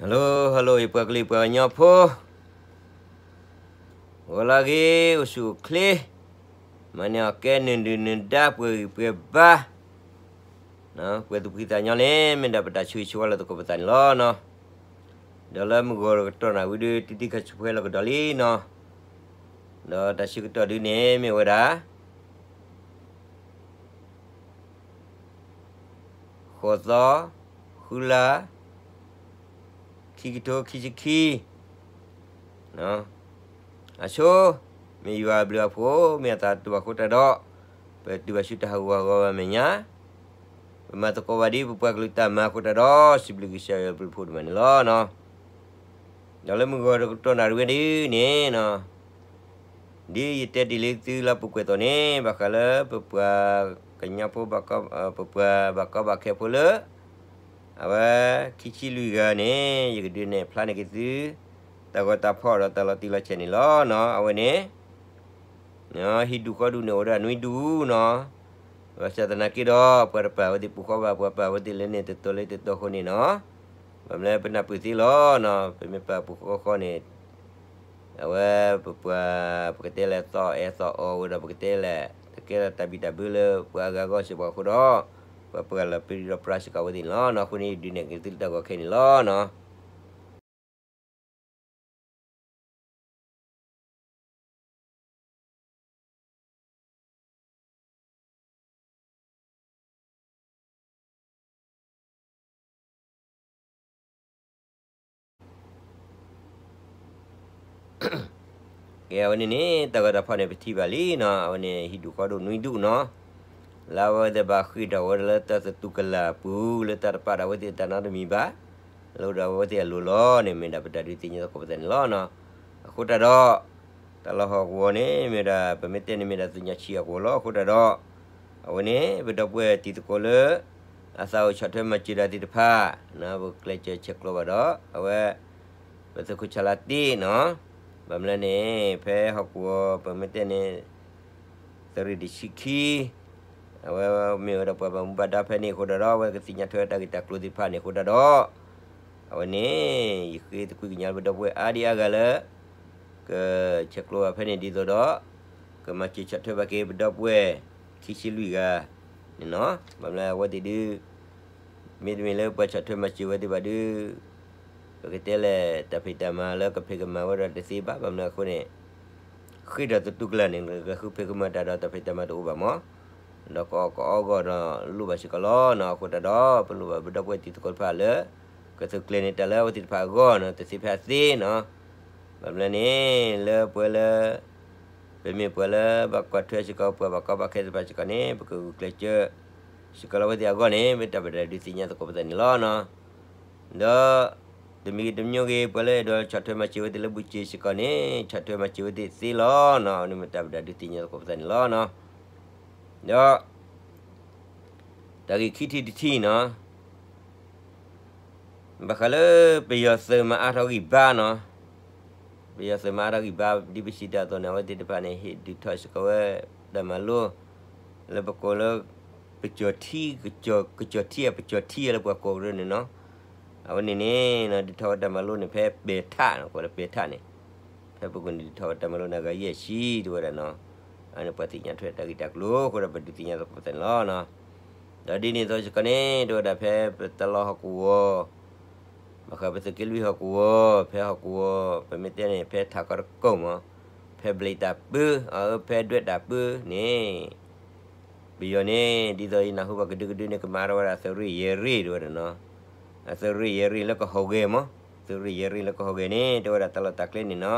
Hello hello ယပှၤကလုာ်ပှၤကညီဖိ, ဂီၤလၢအဂ့ၤ အိၣ်ဆူၣ်အိၣ်ချ့, မၤန့ၢ်အီၣ်ကဲ နုာ်ဒုၣ်နုာ်ဒါပှဲၤဂံၢ်ပှဲၤဘါ, ပှဲၤသူၣ်ဖှံသးညီန့ၣ် မ့ၢ်ဒၣ်ပတၢ်ဆၢဂ့ၤဆၢဝါလၢသကိးပသးန့ၣ်လီၤနီၤ. ဒီးလၢမုၢ်ဂီၤတကတီၢ်နၣ်ရံၣ်ဝံၤဒီး တံၤတံၤခါဆူၣ်ဖဲလီၤကဒီးလံနီၤ, ဒီးတၢ်ဆၢကတီၢ်ဒုန့ၣ်မ့ၢ်ဝဲဒၣ် ဃိးသီ, ဃုလါ, ခံကထိခံဆံခံ, အဆိ, မ့ၢ်ယွၤအဘျုးအဖှိၣ် မ့ၢ်အသးတဘၣ်ဃိတၢ်ဒီး, ပတုၤဘၣ်ဆူတၢ်ဟးဂူာ်ဟးဂီၤဘၣ်မဲာ်ညါ, ပမၤသကိးဘၣ်ဒ်ပပှၤကလုာ်တၢ်မၤအဃိတၢ်ဒီး စံးဘျုးကစၢ်ယွၤအဘျုးအဖှိၣ်ဒိၣ်မးန့ၣ်လီၤနီၤ. ဒီးလၢမုၢ်ဂီၤတကတီၢ်နၣ်ရံၣ်ဝဲဒ်န့ၣ်နီၤ, ဒ်ယတဲတ့ၢ်လံသုလၢပူၤကွဲးသိးန့ၣ် ဘၣ်ဃးလၢပပှၤကညီဖိ, ပပှၤဘၣ်ကီဘၣ်ခဲဖိလၢ အဝဲ ခံဆံလွံၢ်ဂၤန့ၣ် ယကဒုးနဲၣ်ဖျါန့ၢ်က့ၤသု တၢ်ဂီၤတၢ်ဖီၣ်ဒီးတၢ်လီၤတံၢ်လီၤဆဲးန့ၣ်လီၤနီၤ. အဝဲန့ၣ် ဟံၣ်ဒူၣ်ဃီဒူၣ်န့ၣ်အိၣ်ဒီးနွံဒူၣ်နီၤ. ဘၣ်ဆၣ်သနာ်က့ဒီး ပှၤတပာ်အဝဲသ့ၣ်ပူၤဃီဘၣ်, ပှၤပာ်အဝဲသ့ၣ်လၢန့ၣ်တတီၤလၢတတီၤအဃိန့ၣ်နီၤ, ဘၣ်မနုၤလၢပနၢ်ပၢၢ်သ့လီၤနီၤ. ပမ့ၢ်ပာ်ပူၤဃီဃီန့ၣ် အဝဲပပှၤ ပကတဲလဲၣ်သီၣ်အဲၣ်သီၣ်အီဝဲဒီး ပကတဲလဲၣ် တကဲဒီးတၢ်ဘံၣ်တၢ်ဘၢလၢပှၤအဂၤအဂီၢ်စ့ၢ်ကီးအဃိဒီး ပှၤပှၤလီၤပံးဒီးပြါစ့ၢ်ကီးအဝဲသ့ၣ်န့ၣ်လီၤနီၤ. အဃိန့ၣ် ယဒုးနဲၣ်က့ၤသုတၢ်ဂီၤခဲအံၤန့ၣ်လီၤနီၤ. ကဲ အဝဲန့ၣ်န့ၣ် တၢ်ဂီၤတၢ်ဖီၣ်န့ၣ် ပထံၣ်ဘၣ်လံနီၤ. အဝဲန့ၣ် ဟံၣ်ဒူၣ်ဃီဒူၣ်နွံဒူၣ်နီၤ, လၢအဝဲသ့ၣ်ဘၣ်ဃ့ၢ်ထီၣ်ဝဲဒၣ်လၢတၢ်သတူၢ်ကလာ်အပူၤ လၢတၢ်တပာ်ဒီးအဝဲသ့ၣ်တၢ်နီတမံၤဘၣ်, လၢအိၣ်ဒီးအဝဲသ့ၣ်အလိၤလီၤန့ၣ် မ့ၢ်ဒၣ်ပတၢ်ဒုးသ့ၣ်ညါသကိးပသးန့ၣ်လီၤနီၤ. အဃိတၢ်ဒီး တၢ်လီၢ်ဟီၣ်ကဝီၤန့ၣ် မ့ၢ်ဒၣ် ပမ့ၢ်တဲန့ၣ် မ့ၢ်ဒၣ်သ့ၣ်ညါဆံးအကဝီၤလီၤ. အဃိတၢ်ဒီး အဝဲန့ၣ် ပဒီပုၢ်ဝဲၢ်တံၤသကိးလၢ အသးအိၣ်ဆီၣ်ထွဲမၤစၢၤဒၣ်သ့ၣ်တဖၣ် ပကျဲးစၢးဆဲးကျိးဘၣ်ဒီး အဝဲ ပသုးခိၣ်ဆၣ်လါတ့နီၤ. ဘၣ်မနုၤလဲၣ်န့ၣ် ဖဲဟီၣ်ကဝီၤ ပမ့ၢ်တဲန့ၣ် သုးရ့ၣ်တဆံခံ အဝဲမ့ၢ်ဝဲဒၣ်ပှၤဘၣ်မူဘၣ်ဒါဖဲန့ၣ်အဃိတၢ်ဒီး အဝဲကသ့ၣ်ညါထွဲတၢ်ဂ့ၢ်တၢ်ကျိၤသ့ၣ်တဖၣ်န့ၣ်အဃိတၢ်ဒီး အဝဲန့ၣ် ယဃ့သကွံာ်ကညးလၢပဒီပုၢ်ဝဲၢ်အါဒံအါဂၤလၢ ကဆဲးကျိးဘၣ်ဖဲန့ၣ်ဒ်သိးဒီး ကမၤစၢၤဆီၣ်ထွဲဘၣ်က့ၤပဒီပုၢ်ဝဲၢ် ခံဆံလွံၢ်ဂၤန့ၣ်နီၤ. ဘၣ်မနုၤလဲၣ် အဝဲသ့ၣ်ဒုး မ့တမ့ၢ်လၢပှၤဆီၣ်ထွဲမၤစၢၤဝဲသ့ၣ်ဘၣ်ဒုး ပကတဲလဲၣ် တၢ်ဖံးတၢ်မၤလၢကဖံးကမၤဝဲဒီးတသ့ဘၣ်. ဘၣ်မနုၤအဃိန့ၣ် ဃ့ၢ်ဒီးသတူၢ်ကလာ်န့ၣ် ကဃုဖံးကမၤတၢ်ဒီးတၢ်ဖံးတၢ်မၤတအိၣ်ဘၣ်မး ဒီးကအီၣ်ကအီဂီၢ်ဒီးလိၣ်ဘၣ်စ့ၢ်ကီးလီၤနီၤ. အဃိတၢ်ဒီး ပလိၣ်ဘၣ်ပဒီပုၢ်ဝဲၢ်တံၤသကိးတဖၣ်လၢ ကသုးကျဲၤန့ၢ်တၢ်လၢအဝဲသ့ၣ်တဖၣ်အဂီၢ်နီၤ တသ့ဖဲအသ့နီၤ. ဘၣ်မနုၤလဲၣ်န့ၣ် လၢပဝဲလၢ ပမ့ၢ်ပှၤလၢဘၣ်ကွၢ်ထွဲစ့ၢ်ကီး ပှၤဘၣ်ကီဘၣ်ခဲသ့ၣ်တဖၣ်စ့ၢ်ကီးန့ၣ် ပကဂုာ်ကျဲးစၢးစ့ၢ်ကီးလၢအဝဲသ့ၣ်အဂီၢ်န့ၣ် မ့ၢ်တၢ်ပတၢ်ဒုးသ့ၣ်ညါသကိးပသးန့ၣ်လီၤနီၤ. ဒီး တမံၤဂ့ၤတမံၤဂ့ၤ ပှၤလၢအဲၣ်ဒိးဆီၣ်ထွဲမၤစၢၤဝဲသ့ၣ်လၢဘူၣ်စ့ၣ်စ့ၢ်ကီးန့ၣ် ဆီၣ်ထွဲမၤစၢၤဝဲသ့ၣ်သ့လီၤနီၤ. အဝဲန့ၣ်မ့ၢ်တၢ်ပတၢ်ဒုးသ့ၣ်ညါသကိးပသးန့ၣ်လီၤနီၤ. ဒီး တၢ်ဂ့ၢ်ခံထံၣ်တထံၣ်နီၤ ဘၣ်ဃးလၢပယီၤသုးမၤအါထီၣ်ဂံၢ်ဘါနီၤ. ပယီၤသုးမၤအါထီၣ်ဂံၢ်ဘါ ဒ်ပစံးတၢ်အသိးန့ၣ် အဝဲသ့ၣ်တဖၣ်န့ၣ် ဟ့ၣ်ဒုးထီၣ်စ့ၢ်ကီးဝဲတၢ်မၤလိ လၢပကိးလၢ ပကၠီၤထံ, ကကၠီၤထံဧါ ပကၠီၤထံဧါလၢပှၤကိးကရၢန့ၣ်နီၤ. အဝဲန့ၣ်န့ၣ် ဒုးထီၣ်ဝဲတၢ်မၤလိန့ၣ် ဖဲပဲာ်ထၣ်နီၤ ကိးလၢပဲာ်ထၣ်န့ၣ် ဖဲပူၤကွံာ်န့ၣ် ဒုးထီၣ်ဝဲတၢ်မၤလိန့ၣ်အဂၤယဲၢ်ဆံ တဲဝဲဒၣ်နီၤ. အန့ၣ်ပှၤသ့ၣ်ညါထွဲတၢ်ဂ့ၢ်တၢ်ကျိၤအဃိဒီး ပဒုးသ့ၣ်ညါသကိးပသးန့ၣ်လီၤနီၤ. ဒီးဒ်န့ၣ်အသိးစ့ၢ်ကီးန့ၣ် တဲဝဲဒၣ်ဖဲပတၢ်လီၢ်ဟီၣ်ကဝီၤ ဘၣ်ဃးပသုးက့လွံၢ်ဟီၣ်ကဝီၤ ဖဲဟီၣ်ကဝီၤ ပမ့ၢ်တဲန့ၣ် ဖဲထးခီတကိၢ်မး ဖဲဘျံးတၢ်ပၢ အဖဲဒွဲၣ်တၢ်ပၢန့ၣ် ပယီၤန့ၣ် ဒ်သိးယနၢ်ဟူဘၣ်ကဒုကဒုန့ၣ် ကမၤထီၣ်ဝဲဒၣ်သုးရ့ၣ်ယဲၢ်ရ့ၣ်တဲဝဲဒၣ်နီၤ. အသုးရ့ၣ်ယဲၢ်ရ့ၣ်လၢကဟီၣ်ဂဲၤမး သုးရ့ၣ်ယဲၢ်ရ့ၣ်လၢကဟီၣ်ဂဲၤန့ၣ် တဲဝဲဒၣ်တၢ်လီၢ်တၢ်ကျဲန့ၣ်နီၤ.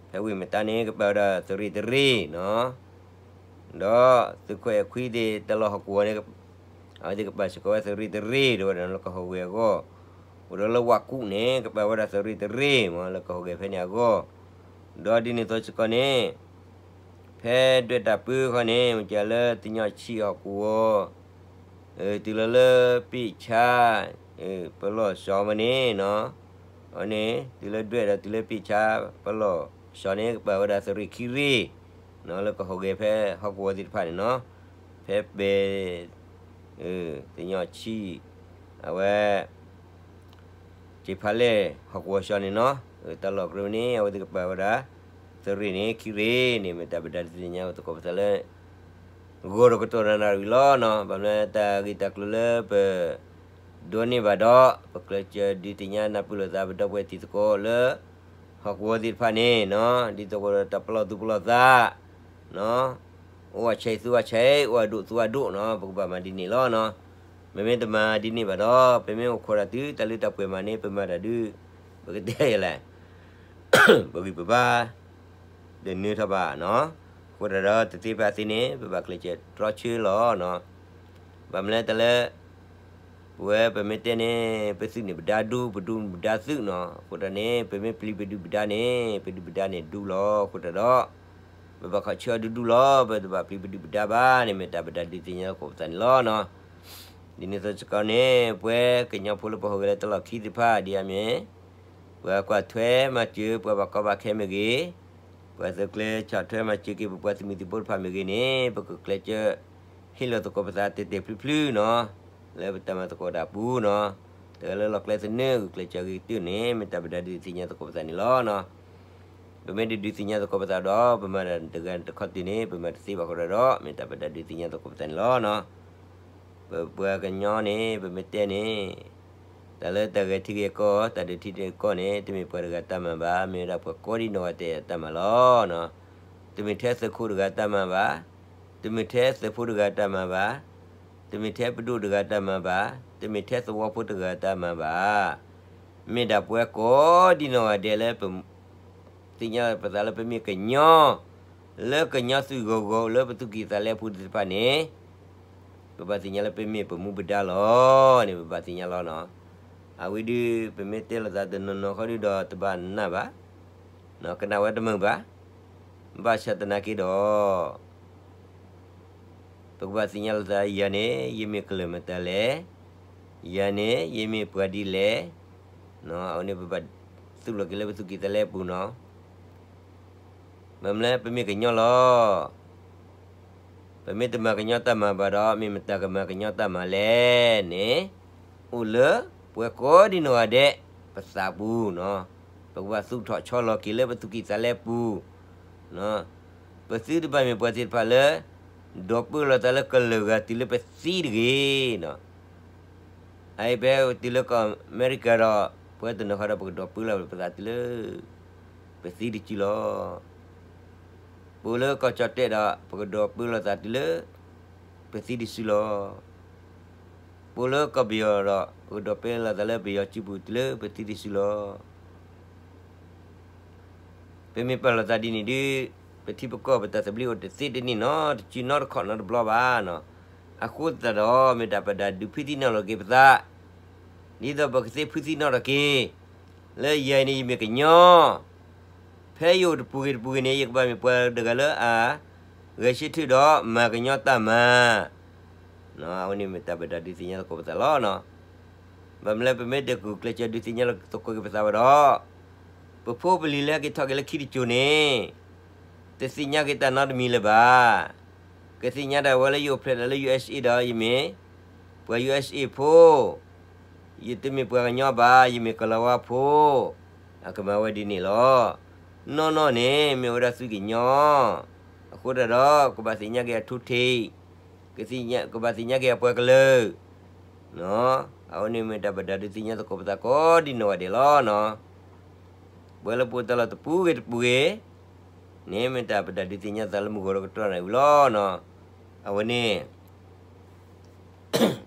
ဖဲဝ့ၢ်မတါန့ၣ် ကပာ်ဝဲဒၣ်သုးရ့ၣ်တရ့ၣ်နီၤ. ဒီးသုးခိၣ်အဲၣ်ခွံသ့ၣ်တၢ်လီၢ်ဟီၣ်ကဝီၤန့ၣ် အဝဲသ့ၣ်ကပာ်စ့ၢ်ကီးဝဲသုးရ့ၣ်တရ့ၣ်တဲဝဲဒၣ်လၢကဟီၣ်ဂဲၤအဂီၢ်, အိၣ်ဒီးလၢဝၣ်ကူၣ်န့ၣ် ကပာ်ဝဲဒၣ်သုးရ့ၣ်တရ့ၣ်မး လၢကဟီၣ်ဂဲၤဖဲန့ၣ်အဂီၢ်, ဒီးဒ်န့ၣ်အသိးစ့ၢ်ကီးန့ၣ် ဖဲဒွဲၣ်တၢ်ပၢဃီန့ၣ် မ့ၢ်ကလၢသညီၣ်ဆံးဟီၣ်ကဝီၤ တုၤလီၤလၢပ့ၢ်ဆါ ပလီၢ်စီၤမးန့ၣ်နီၤ, အန့ၣ် တုၤလၢဒွဲၣ်ဒီးတုၤလၢပ့ၢ်ဆါ ပလီၢ်စီၤန့ၣ် ကပာ်ဝဲဒၣ်သုးရ့ၣ်ခံရ့ၣ်နီၤ လၢကဟီၣ်ဂဲၤဖဲဟီၣ်ကဝီၤသ့ၣ်တဖၣ်န့ၣ်နီၤ, ဖဲပဲာ် သညီၣ်ဆံး အဝဲ က့ၤဖးလဲၢ်ဟီၣ်ကဝီၤဆှီန့ၣ်နီၤ, တၢ်လီၢ်ကြၢးန့ၣ် အဝဲသ့ၣ်ကပာ်ဝဲဒၣ် သုးရ့ၣ်န့ၣ် ခံရ့ၣ်န့ၣ် မ့ၢ်တၢ်ပဒၣ်ဒုးသ့ၣ်ညါသကိးပသးလၢ ဂီၢ်ဒီးကတီၢ်နၢ်နၢ်ရံၣ်လီၤနီၤ. ဘၣ်မနုၤတၢ်ဂ့ၢ်တၢ်ကျိၤလၢပ ဒိးန့ၢ်ဘၣ်ဒီး ပကျဲးစၢးဒုးသ့ၣ်ညါနၢ်ပၢၢ်လိာ်သး ပဒီပုၢ်ဝဲၢ်တံၤသကိးလၢ ဟီၣ်ကဝီၤသ့ၣ်တဖၣ်န့ၣ်နီၤ, ဒ်သိးဒီးတၢ်ပလီၢ်သူၣ်ပလီၢ်သး အိၣ်အဆဲးသူအဆဲး အိၣ်အဒိၣ်သူအဒိၣ်နီၤ, ပကဘၣ်မၤဒ်န့ၣ်လီၤနီၤ. ပမ့ၢ်တမၤဒ်န့ၣ်ဘၣ်ဒီး ပမ့ၢ်အိၣ်ခိးတၢ်တုၤတၢ်လၢတၢ်ပှဲၤမးန့ၣ် ပမၤတၢ်ဒုး ပကတဲယဲလဲၣ် ပဂံၢ်ပဘါ တနၢထီၣ်ဘၣ်နီၤ. အဃိတၢ်ဒီးတသ့ဖဲအသ့န့ၣ် ပဘၣ်ကျဲးစၢးတြီဆၢလီၤနီၤ. ဘၣ်မနုၤတၢ်လၢ ပဝဲပမ့ၢ်တဲန့ၣ် ပသုးန့ၣ်ပဒါဒူ ပဒူန့ၣ်ပဒါသုးနီၤ. အဃိတၢ်န့ၣ် ပမ့ၢ်ပျံၤပဒုၣ်ပဒါန့ၣ် ပဒုၣ်ပဒါန့ၣ်ဒူလီၤ. အဃိတၢ်ဒီး ပဘၣ်ခီၣ်ဆၢအီၤဒူဒူလီၤ. ပတဘၣ်ပျံၤပဒုၣ်ပဒါဘၣ်န့ၣ် မ့ၢ်တၢ်ပဒၣ်ဒုးသ့ၣ်ညါသကိးပသးန့ၣ်လီၤနီၤ. ဒ်န့ၣ်အသိးစ့ၢ်ကီးန့ၣ် ပဝဲကညီဖိလၢပဟူးဂဲၤလၢတၢ်လီၢ်ခံသ့ၣ်တဖၣ်ဒ်အမ့ၢ် ပှၤကွၢ်ထွဲမၤစၢၤ ပှၤဘၣ်ကီဘၣ်ခဲမ့ၢ်ဂ့ၤ, ပှၤသုးကျဲၤဆီၣ်ထွဲမၤစၢၤက့ၤ ပပှၤသုးမုၢ်သံၣ်ဘိတဖၣ်မ့ၢ်ဂ့ၤန့ၣ် ပကကျဲးစၢးဟ့ၣ်လီၤသကိးပသးတဲာ်တဲာ်ဖျုးဖျုးနီၤ, လၢပတၢ်မၤသကိးတၢ်အပူၤနီၤ, တၢ်လၢလီၢ်ကျဲသနၢၣ် ဂုာ်ကျဲးစၢးဂ့ၤကတၢၢ်န့ၣ် မ့ၢ်တၢ်ပဒၣ်ဒုးသ့ၣ်ညါသကိးပသးန့ၣ်လီၤနီၤ. ပမ့ၢ်တဒုးသ့ၣ်ညါသကိးပသးဒီး ပမၤတၢ်တဂၤတခီတၢၤန့ၣ် ပမၤတသ့ဘၣ်အဃိတၢ်ဒီး မ့ၢ်တၢ်ပဒၣ်ဒုးသ့ၣ်ညါသကိးပသးန့ၣ်လီၤနီၤ. ပပှၤကညီန့ၣ် ပမ့ၢ်တဲန့ၣ် တၢ်လၢတၢ်ဂဲၤထံဂဲၤကီၢ် တၢ်ဒုးထံဒုးကီၢ်န့ၣ် တမ့ၢ်ပှၤတဂၤတၢ်မၤဘၣ်, မ့ၢ်ဝဲဒၣ်ပှၤကိးဒံနီၢ်ဂၤဒဲးတၢ်မၤလီၤ. တမ့ၢ်ထဲသုးခိၣ်တဂၤတၢ်မၤဘၣ်, တမ့ၢ်ထဲသုးဖိတဂၤတၢ်မၤဘၣ်, တမ့ၢ်ထဲပဒိၣ်တဂၤတၢ်မၤဘၣ်, တမ့ၢ်ထဲသဝီဖိတဂၤတၢ်မၤဘၣ်, မ့ၢ်ဒၣ်ပှၤကိးဒံနီၢ်ဂၤဒဲးလၢပ သ့ၣ်ညါပသးလၢပမ့ၢ်ကညီ, လၢကညီသုးဂီၤဂီၤလၢပသူၣ်ကံၢ်သးလဲပူၤသ့ၣ်တဖၣ်န့ၣ်, ပဘၣ်သ့ၣ်ညါလၢပမ့ၢ်ပမူပဒါလီၤန့ၣ် ပဘၣ်သ့ၣ်ညါလီၤနီၤ. အဝဲဒုး ပမ့ၢ်တဲလိာ်သးတနီၤနီၤဃီဒုးဒီးတဘၣ်နၢ်ဘၣ်, ကနၣ်ဝဲတမုာ်ဘၣ်, ဘၣ်ဆၣ်သနာ်က့ဒီး ပကဘၣ်သ့ၣ်ညါလိာ်သး ယၤန့ၣ် ယမ့ၢ်ကလုာ်မတၤလဲၣ်, ယၤန့ၣ် ယမ့ၢ်ပှၤဒ်လဲၣ်, အဝဲန့ၣ်ပဘၣ်သူၣ်လီၤက့ၤလၢပသူၣ်ကံၢ်သးလဲပူၤနီၤ. မ့ၢ်မနုၤပမ့ၢ်ကညီလီၤ. ပမ့ၢ်တမၤကညီတၢ်မၤဘၣ်ဒီး မ့ၢ်မတၤကမၤကညီတၢ်မၤလဲၣ်န့ၣ်, အိၣ်လၢပှၤကိးဒံနီၢ်ဂၤဒဲး ပသးပူၤနီၤ. ပကဘၣ်သူၣ်ထီၣ်ဆီလီၤက့ၤလၢပသူၣ်ကံၢ်သးလဲပူၤ ပသုတဘၣ်မ့ၢ်ပှၤသ့ၣ်တဖၣ်လၢ ဒိးပၢလီၤသးလၢကလုာ်ဂၤတုၤလၢပသံတဂ့ၤနီၤ. အအံၤဖဲတုၤလၢကီၢ်အမဲရကၤဒီး ပဝဲတနီၤဃီဒီး ပကဒိးပၢလီၤပသးတုၤလၢ ပသံတစုလီၤ. ပအိၣ်လၢကီၢ်ကၠီၣ်တဲၣ်ဒီး ပကဒိးပၢလီၤသးတုၤလၢ ပသံတစုလီၤ. ပအိၣ်လၢကီၢ်ပယီၤဒီး ပကဒိးပၢလီၤသးလၢပယီၤစုပူၤတုၤလၢပသံတစုလီၤ. ပမ့ၢ်ပာ်လီၤသးဒ်န့ၣ်ဒုး ပထံပကီၢ်ပတၢ်သဘျ့အိၣ်တသ့တန့ၢ်နီတစုနီတခီၣ်နီတဘျီဘၣ်နီၤ. အဃိသတးဒီး မ့ၢ်တၢ်ပဒၣ်ဒုးဖုသံနီၣ်လီၤက့ၤပသး ဒ်သိးပကသ့ဖုသံနီၣ်ထီၣ်က့ၤ လၢယၤအံၤန့ၣ် ယမ့ၢ်ကညီ ဖဲယအိၣ်တပူၤဂ့ၤတပူၤဂ့ၤန့ၣ် ယကဘၣ်မ့ၢ်ပှၤတဂၤလၢအ ဂဲၤဆၢထၢၣ်ဒီးမၤကညီတၢ်မၤ အဝဲန့ၣ်မ့ၢ်တၢ်ပဒၣ်ဒုးသ့ၣ်ညါသကိးပသးလီၤနီၤ. ဘၣ်မနုၤလၢပမ့ၢ်တဂုာ်ကျဲးစၢးဒုးသ့ၣ်ညါသကိးက့ၤပသးဘၣ်ဒီး ပဖိပလံၤလၢဟဲက့ၤထီၣ်က့ၤလၢခံတစိၤန့ၣ် တသ့ၣ်ညါက့ၤတၢ်နီတမံၤလၢၤဘၣ်. ကသ့ၣ်ညါဒၣ်ဝဲလၢယအိၣ်ဖျဲၣ်ဒၣ်လၢ ယူၢ်အ့းအ့း ဒီး ယမ့ၢ်ပှၤ ယူၢ်အ့းအ့း ဖိ ယတမ့ၢ်ပှၤကညီဘၣ်, ယမ့ၢ်ကလၤဝါဖိ, အကမၤဝဲဒ်န့ၣ်လီၤ. နီၢ်နီၢ်န့ၣ် မ့ၢ်ဝဲဒၣ်သုးကညီ, အဃိတၢ်ဒီး ကဘၣ်သ့ၣ်ညါက့ၤအထူထံး, ကဘၣ်သ့ၣ်ညါက့ၤအပှၤကလုာ်, အဝဲန့ၣ်မ့ၢ်တၢ်ပဒၣ်ဒုးသ့ၣ်ညါသကိးပသးကိးဒံနီၢ်ဂၤဒဲးလီၤနီၤ. ပဝဲလၢပအိၣ်တၢ်လီၢ်တပူၤဂ့ၤတပူၤဂ့ၤန့ၣ် မ့ၢ်တၢ်ပဒၣ်ဒုးသ့ၣ်ညါသးလၢမုၢ်ဂီၤဒီးကတြီနၣ်ဝံၤလီၤနီၤ. အဝဲန့ၣ်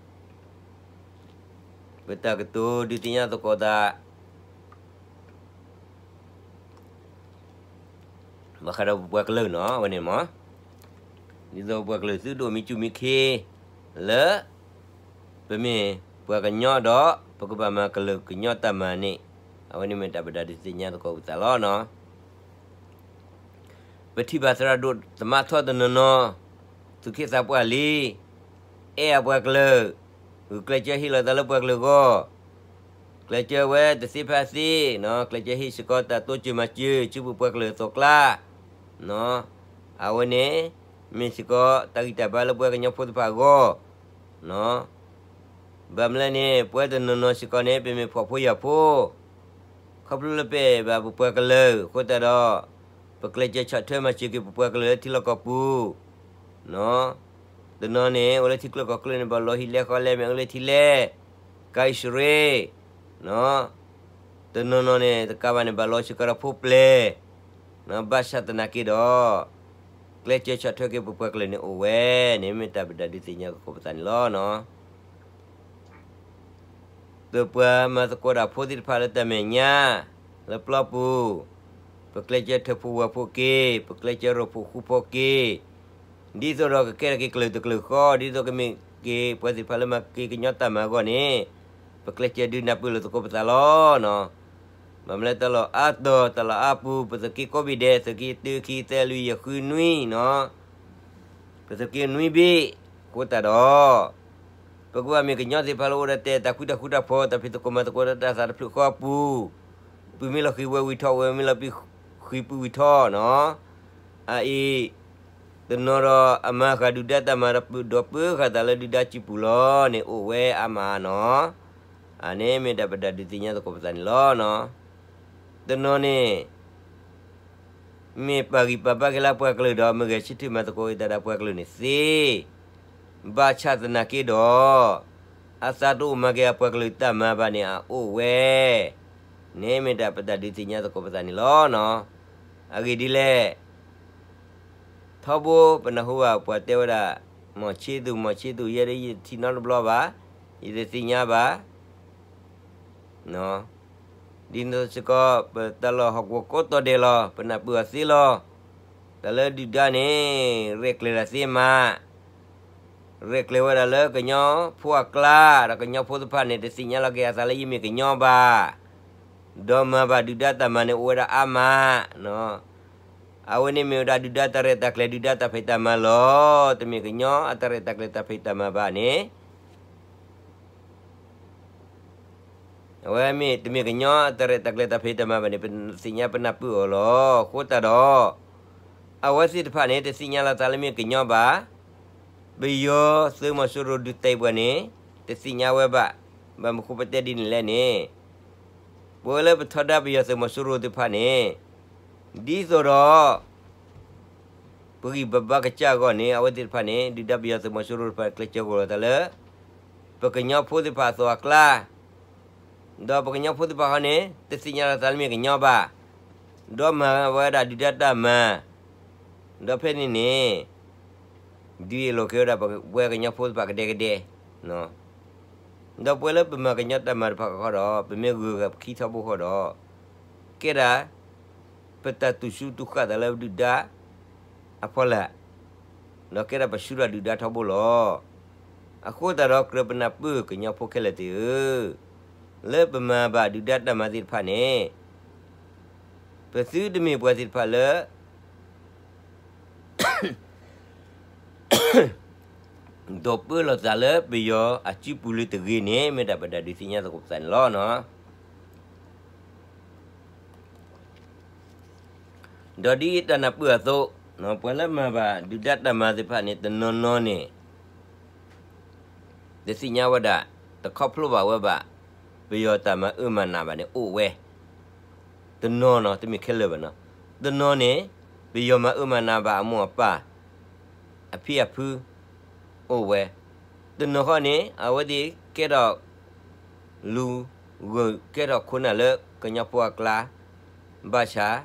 ပတၢ်ကတိၤဒုးသ့ၣ်ညါသကိးသး ဘၣ်ဃးဒီးပပှၤကလုာ်နီၤ အဝဲန့ၣ်မ့ၢ် ဒ်သိးပပှၤကလုာ်သုတအိၣ်မံစူၢ်မံခ့ လၢ ပမ့ၢ်ပှၤကညီဒီး ပကဘၣ်မၤကလုာ်ကညီတၢ်မၤန့ၣ် အဝဲန့ၣ်မ့ၢ်တၢ်ပဒၣ်ဒုးသ့ၣ်ညါသကိးပသးလီၤနီၤ. ပထံၣ်ဘၣ်သရၣ်ဒိၣ်သမါထီတနီၤနီၤ သူၣ်က့သးပှၢ်လံ, အဲၣ်အပှၤကလုာ်, ဂုာ်ကျဲးစၢးဟ့ၣ်လီၤသးလၢပှၤကလုာ်အဂီၢ်, ကျဲးစၢးဝဲတသ့ဖဲအသ့, ကျဲးစၢးဟ့ၣ်စ့ၢ်ကီးတၢ်တိစၢၤမၤစၢၤ ဆူပပှၤကလုာ်အသိးကျါ, အဝဲန့ၣ် မ့ၢ်စ့ၢ်ကီးတၢ်ဂံၢ်တၢ်ဘါလၢပဝဲကညီဖိသ့ၣ်တဖၣ်အဂီၢ်, ဘၣ်မနုၤလဲၣ်န့ၣ် ပဝဲတနီၤနီၤစ့ၢ်ကီးန့ၣ် ပမ့ၢ်ဖှီၣ်ဖိယာ်ဖိ, ခီဖျိလၢပအဲၣ်ဘၣ်ပပှၤကလုာ်အဃိသတးဒီး, ပကျဲးစၢးဆီၣ်ထွဲမၤစၢၤက့ၤပပှၤကလုာ်လၢထံလီၢ်ကီၢ်ပူၤ, တနီၤန့ၣ် အိၣ်လၢထံချၢကီၢ်ချၢန့ၣ် ဘၣ်လီၤဟံၣ်လဲဃီလဲ မ့ၢ်အိၣ်လၢထံလဲၢ်, ကါအံၣ်စရ့လး, တနီၤနီၤန့ၣ် တကးဘၣ်န့ၣ် ဘၣ်လီၤစ့ၢ်ကီးဒီးဖိပျဲၢ်, ဘၣ်ဆၣ်သနာ်က့ဒီး, ကျဲးစၢးဆီၣ်ထွဲက့ၤပပှၤကလုာ်န့ၣ်အိၣ်ဝဲန့ၣ် မ့ၢ်တၢ်ပဒုးသ့ၣ်ညါသကိးပသးန့ၣ်လီၤ. ပပှၤမၤသကိးတၢ်ဖိသ့ၣ်တဖၣ်လၢတၢ်မဲာ်ညါ, လၢပျီပူၤ, ပကျဲးစၢးထၢၣ်ဖိဝဲၢ်ဖိက့ၤ, ပကျဲးစၢးရိၣ်ဖှိၣ်ဃူဖိက့ၤ, ဒ်သိးဒီးကကဲထီၣ်က့ၤကလုာ်တကလုာ်ဃီ, ဒ်သိးကမ့ၢ်က့ၤပှၤသ့ၣ်တဖၣ်လၢမၤက့ၤကညီတၢ်မၤအဂီၢ်န့ၣ်, ပကျဲးစၢးဒုးနၢ်ပၢၢ်လိာ်သကိးပသးလီၤ. ဘၣ်မနုၤလဲၣ် တၢ်လီၢ်အါတီၤ တၢ်လီၢ်အါပူၤ ပသုးက့ကိးဘ့ၣ်ဒဲး သုးက့တၢ ခံ သၢ လွံၢ် ယဲၢ် ဃု နွံနီၤ, ပသုးက့နွံဘ့ၣ်, အဃိသတးဒီး ပကဘၣ်မ့ၢ်ကညီသ့ၣ်တဖၣ်လၢအိၣ်ဒီးတဲတၢ်ဃူတၢ်ဃူတၢ်ဖိး တၢ်ဖံးသကိးမၤသကိးဒီးတၢ်သးတဖျၢၣ်ဃီအပူၤ, ပုၢ်မ့ၢ်လီၤဃံၤဝဲၢ်ဝံၤထီၣ် ဝဲၢ်မ့ၢ်လီၤဃံၤပုၢ်ဝံၤထီၣ်နီၤ, အအံၤ, တနီၤဒီးအမၤဃာ်ဒုၣ်ဒါတၢ်မၤဒီးပၢဃာ်သးလၢဒုၣ်ဒါစုပူၤလီၤန့ၣ် အိၣ်ဝဲအါမးနီၤ, အန့ၣ်မ့ၢ်တၢ်ပဒုးသ့ၣ်ညါသကိးပသးန့ၣ်လီၤ. တနီၤန့ၣ် မ့ၢ်ပာ်ဂံၢ်ပာ်ဘါက့ၤလၢပှၤကလုာ်ဒီး မ့ၢ်ဂဲၤဆၢထၢၣ်မၤသကိးက့ၤသးဒီးပှၤကလုာ်န့ၣ်သ့, ဘၣ်ဆၣ်သနာ်က့ဒီး, အသးတအိၣ်မၤက့ၤအပှၤကလုာ်တၢ်မၤဘၣ်န့ၣ်အအိၣ်ဝဲ, န့ၣ်မ့ၢ်တၢ်ပတၢ်ဒုးသ့ၣ်ညါသကိးပသးန့ၣ်လီၤ. အဂ့ၢ်ဒ်လဲၣ် ထီဘိပနၢ်ဟူဘၣ်ပှၤတဲဝဲဒၣ်, မီၢ်ဆ့သူၣ် မီၢ်ဆ့သူၣ် ယဲဒၣ်ယတထံၣ်နီတဘျီဘၣ်, ယတသ့ၣ်ညါဘၣ် ဒ်န့ၣ်စ့ၢ်ကီး ပတၢ်လီၢ်ဟီၣ်ကဝီၤကိးတီၤဒဲးလီၤ ပနၢ်ပၢၢ်အီၤသ့လီၤ. တၢ်လၢဒုၣ်ဒါန့ၣ် ရဲၣ်ကျဲၤတၢ်သ့မး, ရဲၣ်ကျဲၤဝဲဒၣ်လၢကညီဖိအကျါ ဒီးကညီဖိသ့ၣ်တဖၣ်န့ၣ် တသ့ၣ်ညါလီၤက့ၤအသးလၢယမ့ၢ်ကညီဘၣ်, ဒီးမၤဘၣ်ဒုၣ်ဒါတၢ်မၤန့ၣ်အိၣ်ဝဲဒၣ်အါမး အဝဲန့ၣ်မ့ၢ်ဝဲဒၣ်ဒုၣ်ဒါတၢ်ရဲၣ်တၢ်ကျဲၤ ဒုၣ်ဒါတၢ်ဖံးတၢ်မၤလီၤ. တမ့ၢ်ကညီအတၢ်ရဲၣ်တၢ်ကျဲၤတၢ်ဖံးတၢ်မၤဘၣ်န့ၣ် အဝဲမ့ၢ်တမ့ၢ်ကညီအတၢ်ရဲၣ်တၢ်ကျဲၤတၢ်ဖံးတၢ်မၤဘၣ်န့ၣ် ပသ့ၣ်ညါပနၢ်ပၢၢ်အီၤလီၤ. အဃိသတးဒီး အဝဲသ့ၣ်တဖၣ်န့ၣ် တသ့ၣ်ညါလီၤသးလၢမ့ၢ်ကညီဘၣ်, ပယီၤသုးမီၤစိရိၤဒုးသံပှၤန့ၣ် တသ့ၣ်ညါဝဲဘၣ်. ဘၣ်မနုၤဃိပတဲဒ်န့ၣ်လဲၣ်န့ၣ်, ပဝဲလၢပထီဒါပယီၤသုးမီၤစိရိၤသ့ၣ်တဖၣ်န့ၣ် ဒ်သိးဒီး ပဂံၢ်ပဘါကစၢ်အဂီၢ်န့ၣ် အဝဲသ့ၣ်တဖၣ်န့ၣ် ဒုၣ်ဒါပယီၤသုးမီၤစိရိၤတဖၣ် ကျဲးစၢးဂီၤလီၤသးလၢ ပကညီဖိသ့ၣ်တဖၣ်အသိးအကျါ, ဒီးပကညီဖိသ့ၣ်တဖၣ်ဃီန့ၣ် တသ့ၣ်ညါလီၤသးလၢမ့ၢ်ကညီဘၣ်, ဒီးမၤဝဲဒၣ်ဒုၣ်ဒါတၢ်မၤ, ဒီးဖဲန့ၣ်န့ၣ် ဒုးယ့ၢ်လိာ်က့ၤဝဲဒၣ်ပဝဲကညီဖိသ့ၣ်တဖၣ်ကဒဲကဒဲ, ဒီးပဝဲလၢပမၤကညီတၢ်မၤတဖၣ်ဃီဒီး ပမ့ၢ်ဂုၤဂၤပခံထီဘိဃီဒီး ကဲဒၣ် ပတၢ်တူၢ်ဆူၣ်တူၢ်ဃာ်သးလၢဒုၣ်ဒါအဖီလာ်, ဒီးကဲဒၣ်ပဆူၣ်ထီၣ်ဒုၣ်ဒါထီဘိလီၤ. အဃိသတးဒီးကြၢးပနၢ်ပၢၢ်ကညီဖိခဲလၢာ်သ့ၣ်ဧၢ, လၢပမၤဘၣ်ဒုၣ်ဒါတၢ်မၤသ့ၣ်တဖၣ်န့ၣ် ပသုတမ့ၢ်ပှၤသ့ၣ်တဖၣ်လၢ ဒိးပၢလီၤသးလၢပယီၤအစုပူၤလၢတဂ့ၤန့ၣ် မ့ၢ်တၢ်ပဒုးသ့ၣ်ညါသကိးပသးန့ၣ်လီၤ. ဒီးဒ်တၢ်နၢ်ပၢၢ်အသိး, ပှၤလၢမၤဘၣ်ဒုၣ်ဒါတၢ်မၤသ့ၣ်တဖၣ်န့ၣ် တနီၤနီၤန့ၣ် တသ့ၣ်ညါဝဲဒၣ်, တခီဖျိဘၣ်ဝဲဘၣ်, ပယီၤတၢ်မၤအၢမၤနးဘၣ်န့ၣ်အိၣ်ဝဲ, တနီၤနီၤ တမ့ၢ်ခဲလၢာ်ဘၣ်နီၤ, တနီၤန့ၣ် ပယီၤမၤအၢမၤနးဘၣ်အမိၢ်အပၢ်, အဖံအဖု, အိၣ်ဝဲ, တနီၤဃီန့ၣ် အဝဲသ့ၣ်ကဲထီၣ် လူၤဂုၤကဲထီၣ်ခိၣ်နၢ်လၢကညီဖိအကျါ, ဘၣ်ဆၣ်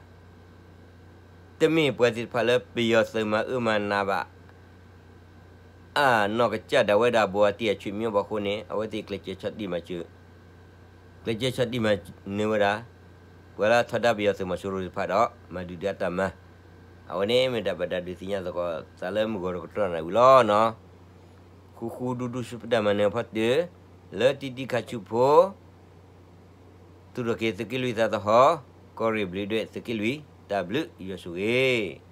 တမ့ၢ်ပှၤသ့ၣ်တဖၣ်လၢပယီၤသုးမၤအၢမၤနးဘၣ် အနီၢ်ကစၢ်ဒၣ်ဝဲဒၣ် ဘိးအတံၢ်အဆွေမျိုးဘၣ်အဃိန့ၣ် အဝဲသ့ၣ်ကျဲးစၢးဆီၣ်တံၢ်မၤစၢၤ, ကျဲးစၢးဆီၣ်တံၢ်မၤနၢၤဝဲဒၣ် ပှၤလၢအထီဒါပယီၤသုးမီၤစိရိၤသ့ၣ်တဖၣ်ဒီး မၤဒုၣ်ဒါတၢ်မၤ, အဝဲန့ၣ်မ့ၢ်တၢ်ပဒုးသ့ၣ်ညါသကိးသးလၢမုၢ်ဂီၤတကတြီၢ်နၣ်ဝံၤလီၤနီၤ. ဃူဃူဒူဒူဆူပတၢ်မၤနၢၤဖီတၢၢ် လၢတံတံခါဆူဖိ သူၣ်ထီၣ်က့ၤသုးက့လွံၢ်သးသဟီၣ်, ကီၢ်ရ့ၣ်ဘျုးဒွဲၣ်သုးက့လွံၢ် တၢ်ဘျုးယွၤဆိၣ်ဂ့ၤ